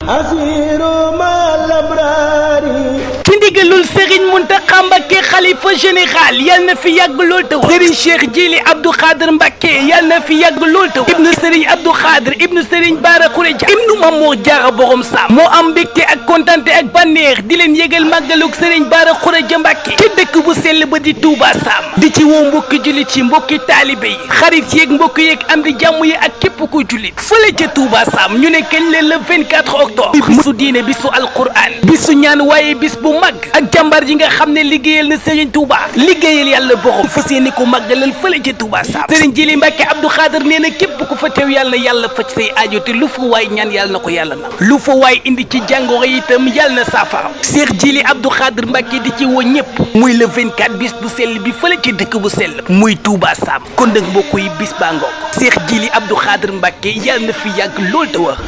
asiru mal abrari ci ndigalul Serigne Mountakha Mbacké xalifa général yal na fi yàgg lool te Serigne Cheikh Djili Abdou Khadr Mbacké yal na fi yàgg lool te ibnu Serigne Abdou Khadr ibnu Serigne Bara Khourédia ibnu Mamour Diarra borom Sam moo am mbégte ak kontante ak bànneex di leen yëgal màggalug Serigne Bara Khourédia Mbacké ci dëkk bu sell ba di Touba Sam di ci woo mbokki jullit ci mbokki taalibe yi xarit yeeg mbokk yeeg am di jàmm yi ak képp ku jullit fële ca Touba Sam ñu ne kañ leen le 24 octobre bisu diine bisu alquran bisu ñaan waaye bis bu mag ak jàmbaar ji nga xam ne liggéeyal na Serigne Touba liggéeyal yàlla borom fas yéene ko màggalal fële ca Touba Sam Serigne Djili Mbacké Abdou Khadr nee na képp ku fa teew yàlla na yàlla faj say aajo te lu fa waay ñaan yàlla na ko yàlla na lu fa waay indi ci jàngoro itam yàlla na saafara Cheikh Djili Abdou Khadr Mbacké di ci woo ñëpp muy le 24 bis bu sell bi fële ci dëkk bu sell muy Touba Sam kon nag mbokk yi bis baa ngoog Cheikh Djili Abdou Khadr Mbacké yàlla na fi yàgg lool te wax